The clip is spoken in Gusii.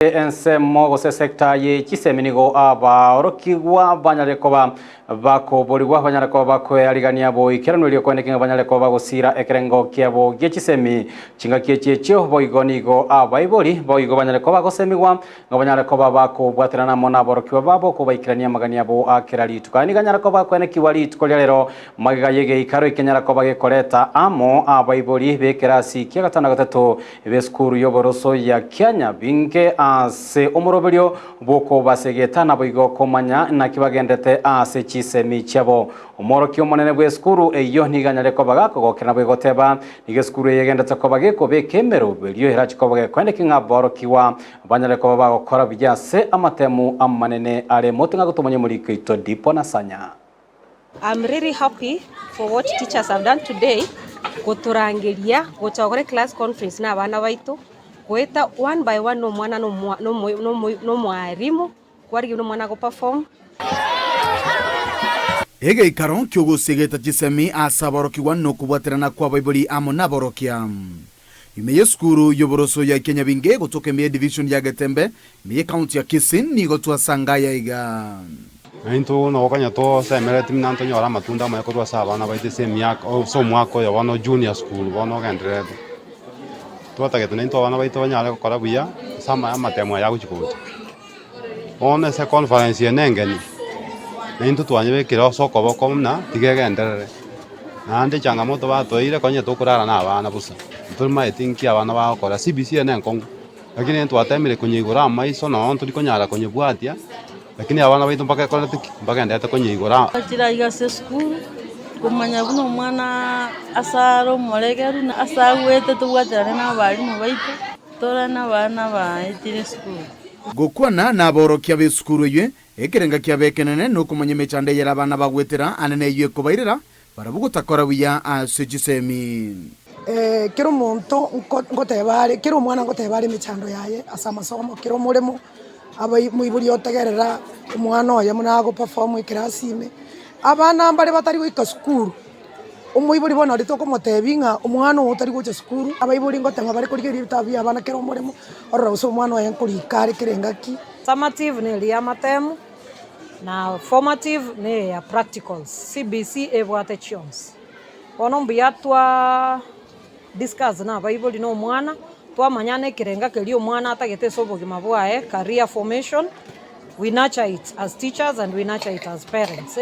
Ensemo gose sector ye chisemi nigo abaorokigwa banyare koba bakoborigwa banyare koba bakoearigania boikeranu erio koeneki ng'a banyare koba bagosira ekerengo kiabo gie chisemi. Chingaki echi echio boigo nigo abaibori boigo banyare koba bagosemigwa ng'a banyare koba bakobwaterana amo naborokigwa babo kobaikerania amagani abo a kera rituko. Aya nigo anyare koba akoenekigwa rituko ria rero magega y'egeikaro ekenyara koba gekoreta amo abaibori b'ekerasi kia gatano na gatato B'esukuru y'oboroso ya Kianyabinge ase omoroberio bw'okobasegeta naboigo komanya naki bagendete ase chisemi chiabo. Omworokia omonene bw'esukuru eyio nigo anyare koba gakogokera naboigo goteba, Nigo esukuru eye egendete koba gekobeka emeroberio erache koba gekoeneki ng'a aborokigwa banyare koba bagokora buya ase amatemu amanene are mote ng'a gotomanya omoriko oito Dipo na Sanya. I'm really happy for what teachers have done today, gotorangeria gocha gokora eclass conference na abana baito, goeta one by one na omwana na omwa na omo na omo na omwalimu, kwarigia buna omwana ago perform. Egeikaro ki'ogosegeta chisemi ase aborokigwa nokobwaterana kw'abaibori amo naborokia. Ime y'esukuru y'oboroso ya Kianyabinge gotoka ime y'edivision ya Getembe ime y'ecounty ya Kisii nigo twasanga aya iga. Na intwe nabo konya tosemeretie buna ntonyore amatunda amaya korwa ase abana baito ase emiaka ase omwaka oyo bono junior school bono ogendererete. Twatagete naintwe abana baito banyare gokora buya ase amatemo aya agochia gocha. Bono ase econference eye nengeni, naintwe twanyebekire ase okoboko buna tiga egenderere, naende echangamoto batoeire konya tokorara na abana bosa, ntomaeti nki abana bagokora, CBC eye nenkong'u, lakini ntwatemire konyeigora amaiso nonye ntori konyara konyebwatia, lakini abana baito mbagekorete ki? Mbagenderete konyeigora. Chire iga ase esukuru, komanya buna omwana ase are omoregeru na ase agwete tobwaterane na abalimu baito, tore na abana baetire esukuru. Gokwana naborokia b'esukuru eyio, ekerenga kiabo ekenene nokomanya emechando eyere abana bagwetera ane neyio ekobairera barabwo gotakora buya ase chisemi. Kera omonto ngoteba are, kera omwana ngoteba are emechando yaye ase amasomo, kera omoremo abai moibori otegerera omwana oye buna ago perform ekerasi ime. Abana mbare batari goika sukuru, omoibori bono aria tokomotebia ng'a omwana ogo tari gocha sukuru, abaibori ngoteba bare korigereria ebitabu bia abana kera omoremo, orore gose omwana oye nkorika are kera engaki. Summative neri ya amatemu, na formative neye ya practicals, CBC ebwate chionsi. Bono mbuya twa discuss na abaibori na omwana, twamanyana ekerenga keria omwana atagete ase obogima bwaye, career formation, we nurture it as teachers and we nurture it as parents.